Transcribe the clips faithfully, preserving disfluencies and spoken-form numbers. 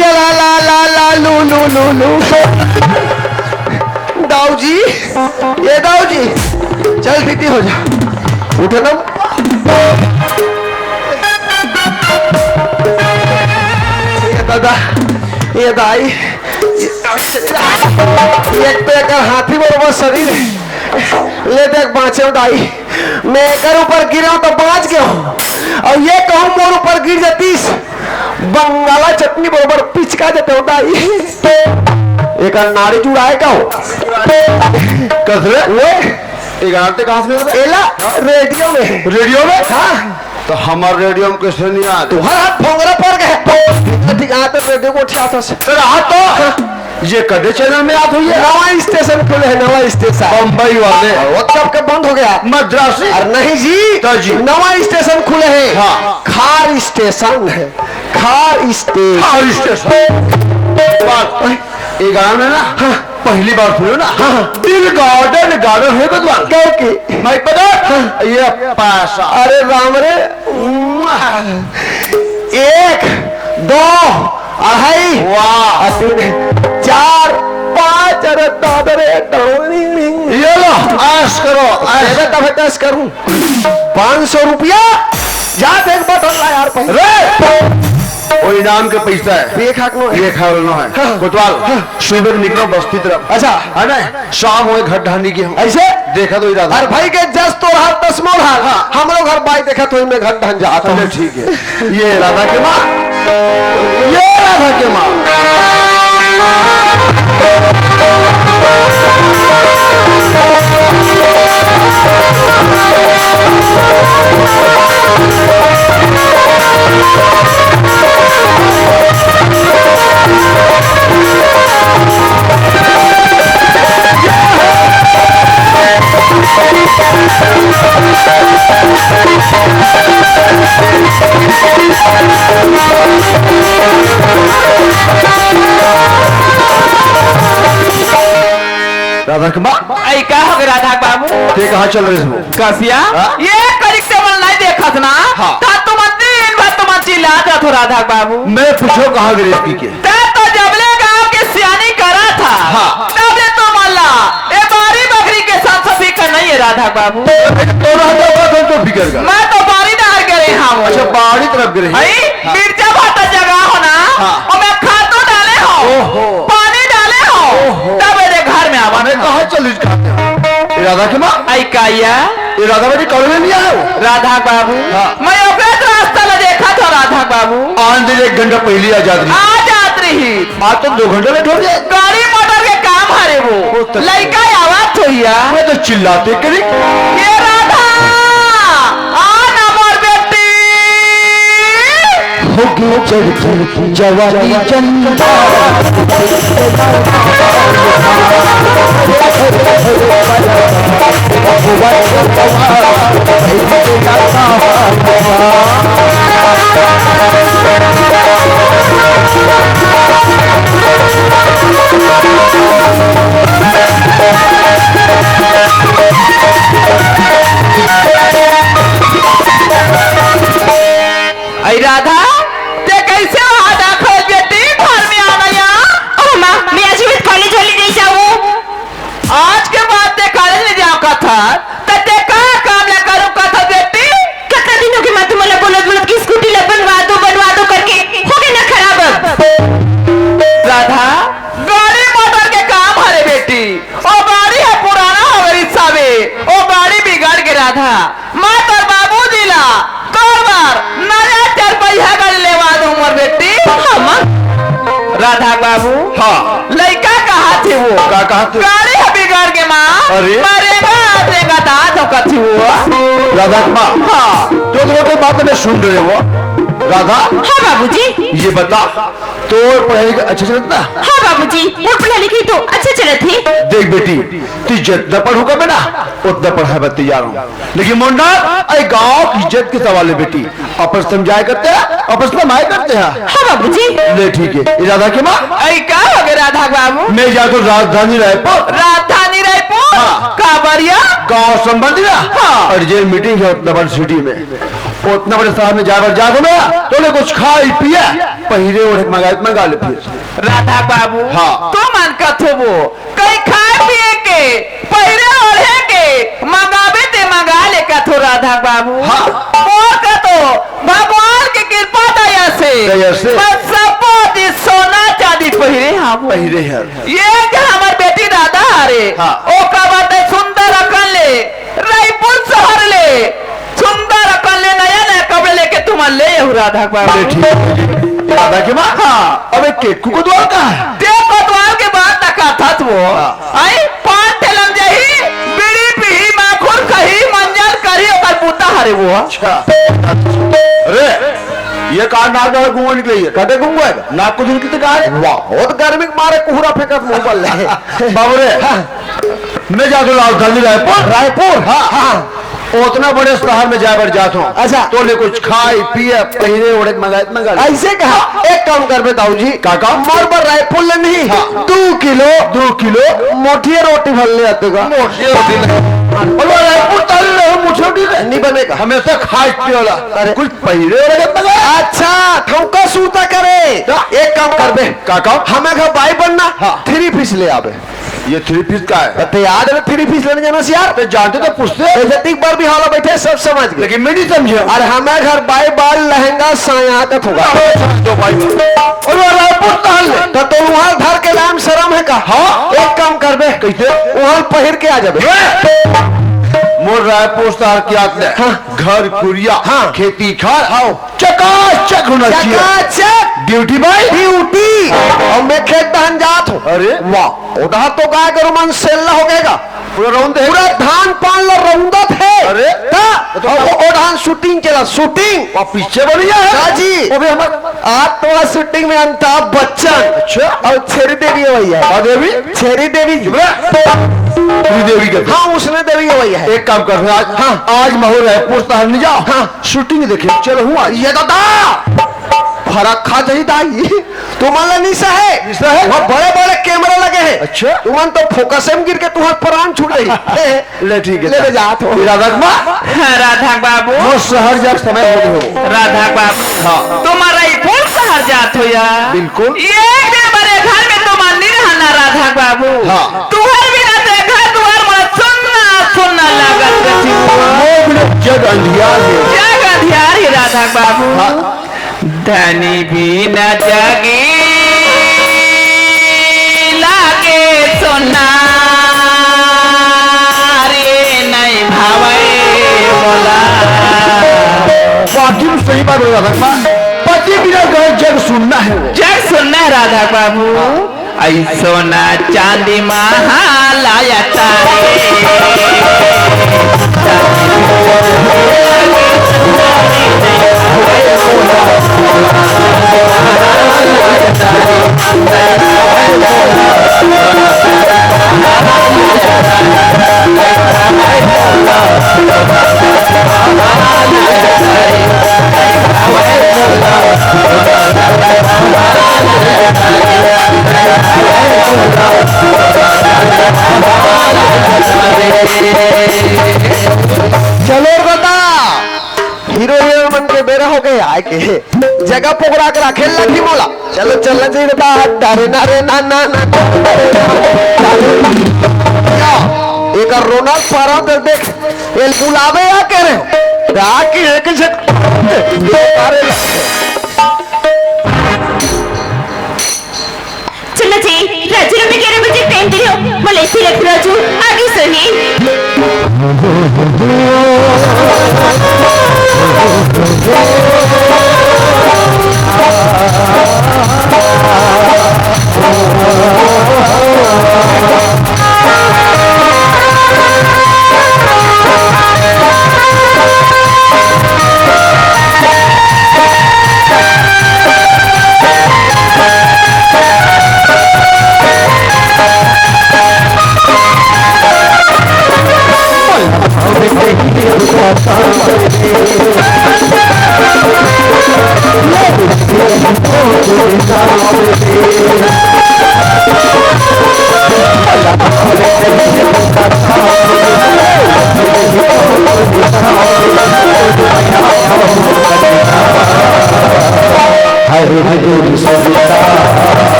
ये ला, ला, ला, ला, लू, लू, लू, लू। दाऊ जी, ये दाऊ जी, चल दीदी हो जा, उठ ना। ये दादा, ये दाई, ये, एक तो एकर हाथी बरोबर शरीर हे। ले देख, बाँचे दाई, मैं एकर ऊपर गिरा तो बाँच गया हूँ, अउ ये कहूँ मोर ऊपर गिर जातीस, बंगाला चटनी बरोबर पिचका देते हो दाई। एकर नाड़ी जुड़ाए का हो? कसरे? ओए, एगारह ते कहाँ से मिला? एला रेडियो में। रेडियो में? हाँ। तो हमार रेडियो में कैसे नहीं आते? तुम्हारा हाथ भोंगरा पड़ गया। ठीक, हाँ, तो रेडियो को उठा था। तेरा हाथ तो ये कदे चैनल में आत हुई है? नवा स्टेशन खुले है, नवा स्टेशन। बम्बई वाले। और वो तब के बंद हो गया। मद्रासी? अरे नहीं जी। तो जी। नवा स्टेशन खुले है। हाँ। खार स्टेशन है। खार स्टेशन। खार स्टेशन। बात, ये गाना में ना, हाँ। पहली बार सुनो ना। हाँ। दिल गार्डन, गार्डन है बदवाल। क्यों की? मैं पता? हाँ। ये पैसा। अरे राम रे। एक, दो, अढ़ाई, वाह। तीन, चार, पाँच, अरे दादा रे, डोली। ये लो, ऐश करो, ऐश। तब ऐश करूं। पाँच सौ रुपया, जा देख बटन ला यार पहले। रे! वो इनाम के पैसा है। ये खाक नो है। ये खा लो है। हाँ। कोतवाल, हाँ। सुबह निकलो बस्ती तरफ। अच्छा। है ना? शाम होए घर ढांडी की हम। ऐसे? देखा तो इरादा। अरे भाई के जस तोर हाल तस मोर हाल। हाँ। हम लोग हर बाई देखा तो इनमें घर ढांड जाता चलो है। ठीक है। ये राधा के माँ, ये राधा के माँ। राधा के माँ। ऐ का हो गए राधा के बाबू? ते कहाँ चल रहे हो? कसिया? हाँ? ये करिक से मन नहीं देखत ना? हाँ। ता तुम दिन भर तुम चिल्लात रहो राधा के बाबू। मैं पूछो कहाँ गए इसकी के? ते तो जबले गांव के सियानी करा था, हाँ। तबले तो मल्ला, ए बारी बखरी के साथ सफी का नहीं है राधा बाबू। तो राधा बाबू तो फिकर कर। मैं तो बारी डहर गए हाँ वो। अच्छा, बारी तरफ गए। आई, हाँ। मिर्चा भाटा जगह हो ना, हाँ। और मैं खाद तो डाले हो, ओहो। पानी डाले हो, ओहो। तब मेरे घर में आवा मैं था। कहाँ चल रही? ए राधा के माँ? आई काया? ए राधा बेटी कौन में नहीं आया हो? राधा बाबू, हाँ। मैं ओकरे तो रास्ता ला देखा था राधा बाबू। आन दिन एक घंटा पहले आ जात रही। आ जात रही। आज तो दो घंटा लेट हो गया। गाड़ी मोटर के काम हरे वो। वो तो लइका आवत होइया। मैं तो चिल्लाते करी। ये राधा, आ ना मोर बेटी। होगी चढ़ती जवानी चंदा। अई राधा, ते कैसे वहाँ दाखल बेटी? घर में आना या। ओ माँ, मैं आज भी कॉलेज वाली नहीं जाऊँ। आज के बाद ते कॉलेज नहीं जाओ कथा, त ते का काम ला करो कथा बेटी? कतना दिन हो गए माँ तुम्हारा बोलत बोलत कि स्कूटी ला बनवा दो, बनवा दो करके, हो गए ना खराब अब। राधा, गाड़ी मोटर के काम हरे बेटी, ओ गाड़ी है पुराना हो गई सावे, ओ गाड़ी बिगड़ के राधा। मैं तोर बाबूजी ला तोर बर नया चार पहिया गाड़ी लेवा दूं मोर बेटी। हम राधा बाबू, हाँ। लइका कहा कथे वो। का कहत? गाड़ी ह बिगड़ गे माँ। अरे। मरेगा, देगा दांत हो कथे वो। राधा के माँ। हाँ। तो दोनों के बात में सुन रहे हो। राधा। हाँ बाबूजी। ये बता, तोर पढ़ाई लिखाई अच्छा चलत ना? हाँ बाबूजी, मोर पढ़ाई लिखाई तो अच्छा चलत हे। देख बेटी, तू जितना पढ़हू कबे ना, उतना पढ़ाई बर तैयार हूँ। लेकिन मोर ना, ए गाँव के इज्जत के सवाल हे बेटी। अपन समझाए करते हैं, अपन समाए करते हैं। हाँ बाबूजी। ले ठीक है। ए राधा के माँ। ए का हो गे राधा बाबू? मैं जात हूँ राजधानी रायपुर। राजधानी रायपुर? हाँ। काबर या? गाँव संबंधी ना। हाँ। और जे मीटिंग है उतना बड़ सिटी में, उतना बड़े शहर में जाए बर जात हूँ ना, तो ले कुछ खाए पिए, पहिरे ओढ़े के मंगाए, मंगा ले फिर। राधा बाबू। हाँ। तो मन कथो वो, कहीं खाए पिए के, पहिरे ओढ़े के, मंगाबे ते मंगा ले कथो राधा बाबू। हाँ। मोर कथो, भगवान के कृपा दया से, दया से। मैं सबो दिन सोना चांदी पहिरे हवं। पहिरे हव। ये जे हमर बेटी राधा हरे, हाँ। ओकर बर ते सुंदर अकन ले, रायपुर शहर ले, सुंदर अकन ले, नया नया कपड़े लेके तुमन ले आहू राधा बाबू। अरे ठीक है। राधा के माँ। हाँ। अबे केकू कोतवाल कहाँ है? ते कोतवाल के बात ना कथस वो। हाँ। आई, पान ठेलन जाही, बीड़ी पीही, माखुर खाही, मंजन करही, ओकर बूता हरे वो। अच्छा। अरे, ये का नाक डाल घुमा निकले, ये कटे घुमा है? नाक को दिन कितने कहा है? वाह, बहुत गर्मी के मारे कुहरा फेंकत मुंह पर ले। बाबू रे, हाँ। मैं जात हूँ राजधानी रायपुर। रायपुर? हाँ। हाँ। उतना बड़े शहर में जाए बर जात हूँ। अच्छा। तो ले कुछ खाए, पिए, पहिरे, ओढ़े, मंगाए, मंगा ले। ऐसे कहा? हाँ। एक काम करबे दाऊ जी। का काम? मोर बर रायपुर ले नहीं, हाँ। दू किलो, दू किलो मोठिया रोटी भर ले आते का। मोठिया रोटी नहीं। अरे रायपुर ताल ले, मोठिया रोटी नहीं। नहीं बनेगा। हमेशा खाए पिए वाला। अरे। कुछ पहिरे, ओढ़े, मंगा। अच्छा, ठौका सूता करे। हाँ। एक काम करबे। का काम? हमें घर बाई बनना, हाँ। थ्री पीस ले आबे। ये थ्री पीस का है? ते याद है थ्री पीस लेने जाना से यार? ते जानते तो पूछते। ते जतिक बार भी हाल बैठे सब समझ गए। लेकिन मैं नहीं समझे। अरे हमें घर बाई बाल लहंगा साया का थोड़ा। अरे समझो भाई। अरे रायपुर ताल ले। तो, तो वहाँ धर के लाम शर्म है का? हाँ। एक काम करबे। कैसे? वहाँ पहिर के आ जाबे। मोर रायपुर शहर की याद ले। हाँ। घर कुरिया, हाँ। खेती खार, हाँ। चकाचक होना चाहिए। चकाचक। ड्यूटी बाय ड्यूटी। और मैं खेत दहन जात हूँ। अरे। वाह। उधर तो गाय गरु मन सेल्ला हो गएगा। पूरा रौंद है। पूरा धान पान ला रौंदत है। अरे। ता, तो और वो, वो धान शूटिंग चला, शूटिंग। वो पीछे बढ़िया है। हाँ जी। वो भी हमारा। आज तो आज शूटिंग में अमिताभ बच्चन। अच्छा। और छेरी देवी है भैया। हाँ देवी। छेरी देवी जी। श्री देवी के। हाँ, उसने देवी है भैया। एक काम कर, आज, हाँ। आज महू रायपुर शहर नहीं जाओ। हाँ। शूटिंग देखे, चलो हूँ आज। ये दादा, फरक खा जाही दाई। तुमन ला निशा है? निशा है? वहाँ बड़े-बड़े कैमरा लगे हैं। अच्छा। तुमन तो फोकस में गिर के तुम्हार प्राण छूट जाही। ले ठीक है। ले, ले जात हो। राधा के माँ। हाँ, राधा बाबू। वो शहर जाके समय हो गए हो। राधा बाबू। हाँ। तुम्हारा ये कौन शहर जात हो यार? बिल्कुल। ये एक दिन बड़े घर में तुमन नहीं रहना राधा बाबू। हाँ। तुहर बिना ते घर दुआर मोला सुन्ना, सुन्ना लागत रचिबो। मोर बिना जग अंधियार हे। जग अंधियार हे राधा बाबू। हाँ। धनी बिना जग लागे सुन्ना रे नहीं भावे मोला। वाकई में सही बात हे राधा। पति बिना घर जग सुन्ना हे वो। जग सुन्ना हे राधा बाबू। हाँ। ऐ सोना चांदी महालाया तारे। चलो रे दादा, हीरो हीरोइन मन के बेरा हो गए आए के। जगह पकड़ा के रखे लगी मोला। चलो चलना चाहिए दादा। अरे ना रे ना ना ना। क्या? एक रोना पारा तो देख। ये बुलावे या कह रहे हो? रात की एक झट। अरे चलो जी, राजू ने ग्यारह बजे टाइम दे रहे हो, मलेसी रख राजू, आगे सही।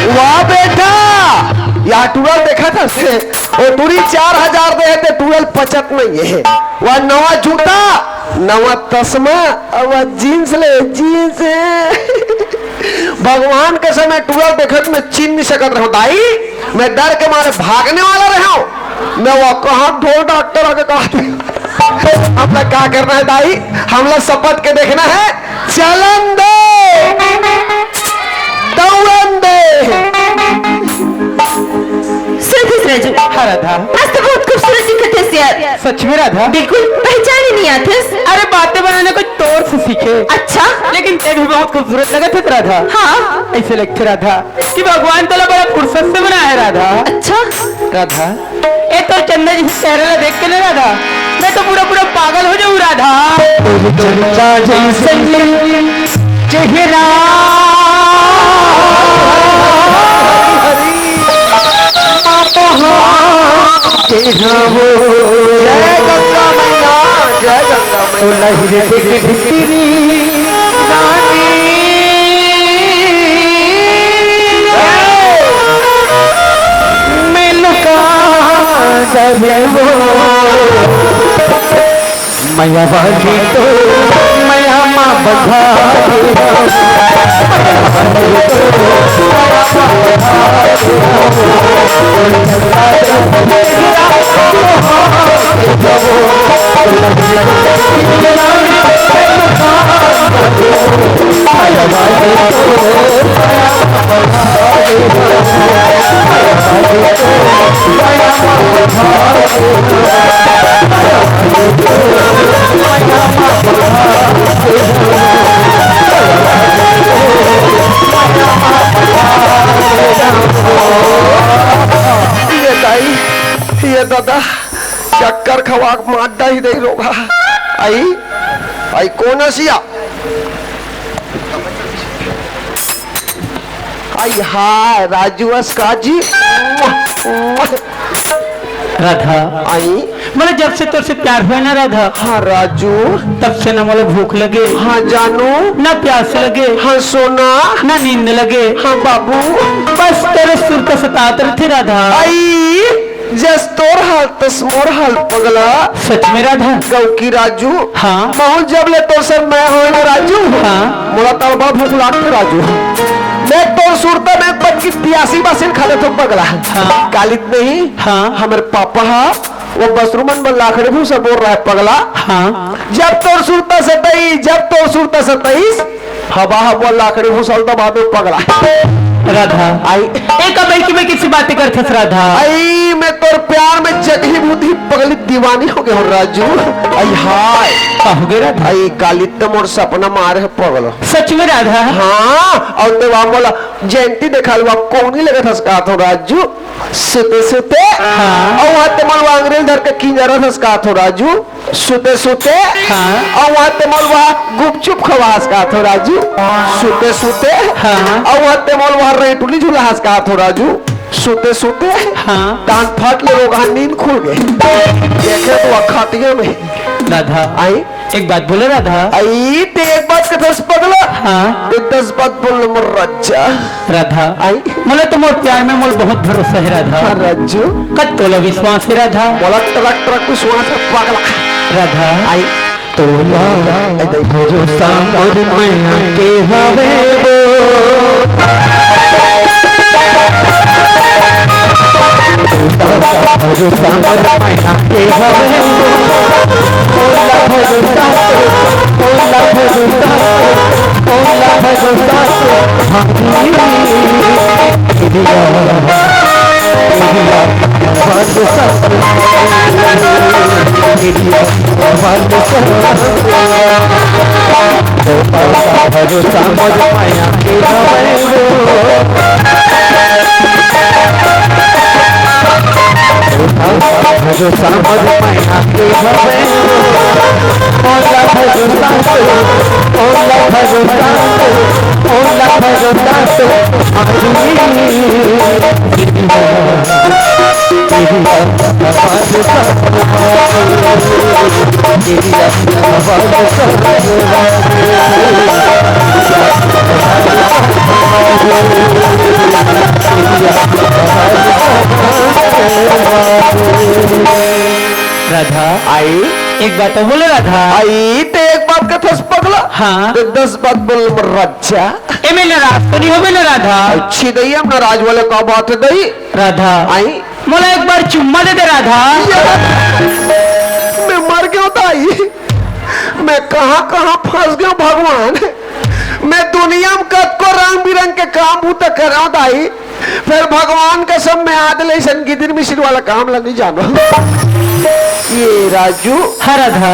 वाह बेटा, या टूरा देखत हस, ओ टूरी चार हजार दे हे ते टूरा ल पचत नहीं हे। वह नवा जूता, नवा तसमा, अउ वह जींस ले, जींस। भगवान कसम, मैं टूरा ल देखत मैं चिन्ह नहीं सकत रहेंव दाई। मैं डर के मारे भागने वाला रहेंव। मैं वो कहाँ ढोल डॉक्टर आके कहा, हमला का करना हे दाई, हमला सपत के देखना हे, चलन दे, दौड़न दे। सुन राजू, हाँ राधा। आज तो बहुत खूबसूरत दिखत हस यार। सच में राधा? बिल्कुल पहचान ही नहीं आत हस। अरे बातें बनाना कोई तोर से सीखे। अच्छा? लेकिन ते भी बहुत खूबसूरत लगत हस राधा। हाँ। ऐसे लगथे राधा कि भगवान तोला बड़ा फुर्सत से बनाए हे राधा। अच्छा। राधा, ए तोर चंदा जइसे चेहरा ला देख के ना राधा, मैं तो पूरा पूरा पागल हो जाऊं राधा। चंदा जइसे चेहरा, आप हाँ के रहो। जय गंगा मैया, जय गंगा मैया। ओ लहरे देख भितरी रानी, मैं लुका डरे वो। मया बागी तो मया माँ बधा दे। ये दाई, ये दादा, चक्कर खवा के मार डाही दे रोगहा। आई, आई कोन असिया? आई हाय, राजू अस का जी? राधा, आई? मोला जब से तोर से प्यार होय ना राधा, हाँ राजू। तब से ना मोला भूख लगे, हाँ जानू। ना प्यास लगे, हाँ सोना। ना नींद लगे, हाँ बाबू। बस तोरे सुरता सतात रथे राधा। आई, जस तोर हाल तस मोर हाल पगला। सच में राधा? गौ की राजू। हाँ। महूँ जब ले तोर से मैं होय ना राजू। हाँ। मोला तड़बा भूख लागथे राजू। मैं तोर सुरता में पटकी प्यासी बासिन खा लेथों पगला। हाँ। कालित नहीं। हाँ। हमर पापा हा, वो बसरू मन बर लाखड़ी भूसा बोर रहा हे पगला। हाँ। जब तोर सुरता सताई, जब तोर सुरता सताईस, हवा हवा लाखड़ी भूसा ल दबा दे पगला। राधा। आई। एक अब की मैं किसी बातें करथस राधा? आई, मैं तोर प्यार में जगही भूती पगली दीवानी हो गए हो राजू। आई हाय। का हो गए राधा? आई, काली तो मोर सपना मारे हे पगला। सच में राधा? हाँ, अउ ते वहाँ मोला जयंती देखा लुआ कोनी लगत हस का थो राजू। सुते सुते। हाँ। अउ वहाँ ते मोला अंग्रेज धर के किंजरा हस का थो राजू। सुते सुते। हाँ। अउ वहाँ ते मोला गुपचुप खवा हस का थो राजू। सुते सुते। हाँ। अउ वहाँ ते मोला रेटुली झूला हस का थो राजू। सुते सुते। हाँ। कान फट ले रोगहा नींद खुल गए। देखे तो खटिया में। राधा। आई। एक बात बोले राधा। आई ते एक बात कथस पगला। हाँ। ते दस बात बोल मोर राजा। राधा। आई। मोला तो मोर प्यार में मोला बहुत भरोसा हे राधा। हाँ राजू। कत तोला विश्वास हे राधा। मोला ट्रक ट्रक विश्वास हे पगला। राधा। आई। तोला भरोसा मोर मैया के हवे वो। तोला भरोसा मोर मैया के हवे वो। तोला भरोसा, तोला भरोसा, तोला भरोसा। राधा, आई। एक बात तो बोलो राधा। आई, ते एक बात कथस पगला। हाँ। ते दस बात बोल रज्जा। एमे नाराज तो नहीं होबे ना राधा? अच्छी दई, हम नाराज वाले का बात है दई? राधा, आई। मोला एक बार चुम्मा दे दे राधा। मैं मर गया दाई, मैं कहाँ कहाँ फंस गया भगवान। मैं दुनिया में कतको रंग बिरंग के काम बूता कर रहा हूँ दाई, फिर भगवान कसम मैं आज ले अइसन गिदिर मिसिर वाला काम ला नहीं जानो। ये राजू। हाँ राधा।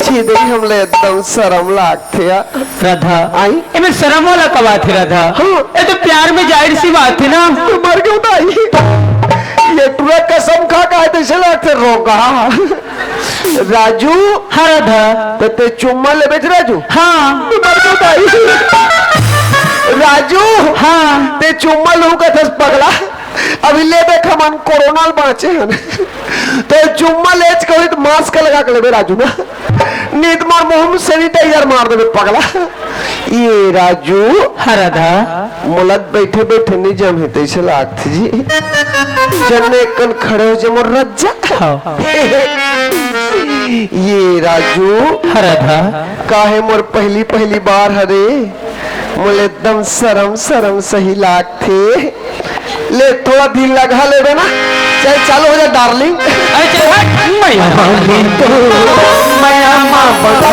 छी दई, हमले एकदम शर्म लागथे यार। राधा। आई? एमे शर्म वाला का बात है राधा? हाँ। ये तो प्यार में जाहिर सी बात है ना। मैं मर गया दाई, ये टुरा कसम खा के तइसे लागथे रोगा। राजू। हाँ राधा। ते, ते चुम्मा लेबे थे राजू? हाँ। मैं मर गया दाई। राजू। हाँ। ते चुम्मा लूँ कथस पगला। अभी ले देख, हमन कोरोना ले बाँचे हन। ते चुम्मा लेच कही त मास्क लगा के लेबे राजू ना। नहीं त मोर मुंह में सैनिटाइजर मार देबे पगला। ये राजू। हाँ राधा। मोला बइठे बइठे नहीं जमही तइसे लागथे जी। जन्ने कन खड़े हो जे मोर रज्जा। हाँ। ये राजू। हाँ राधा। काहे मोर पहली पहली बार हरे, मोला एकदम शर्म शर्म सही लागथे। ले, थोड़ा दिल लगा लेबे ना। चल, चालू हो जा, डार्लिंग। अरे चल हट। मैया माँ तो, मैया माँ बता।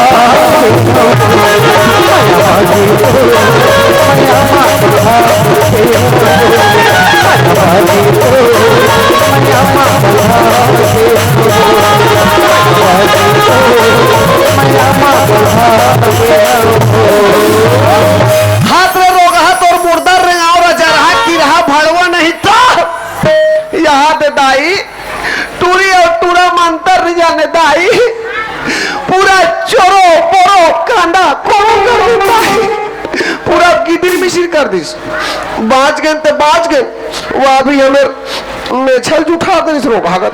हाथ रे रोगहा तोर मुर्दा रेंगाव रा जरहा किरहा भड़वा नहीं तो। यहाँ दे दाई, टूरी और टूरा मंतर नहीं जाने दाई, पूरा चोरो बोरो कांदा कोरो कर दे दाई, पूरा गिदिर मिसिर कर दिस। बाँच गए ते बाँच गए, वो अभी हमें मेछल जुठा दे इस रोगहा का।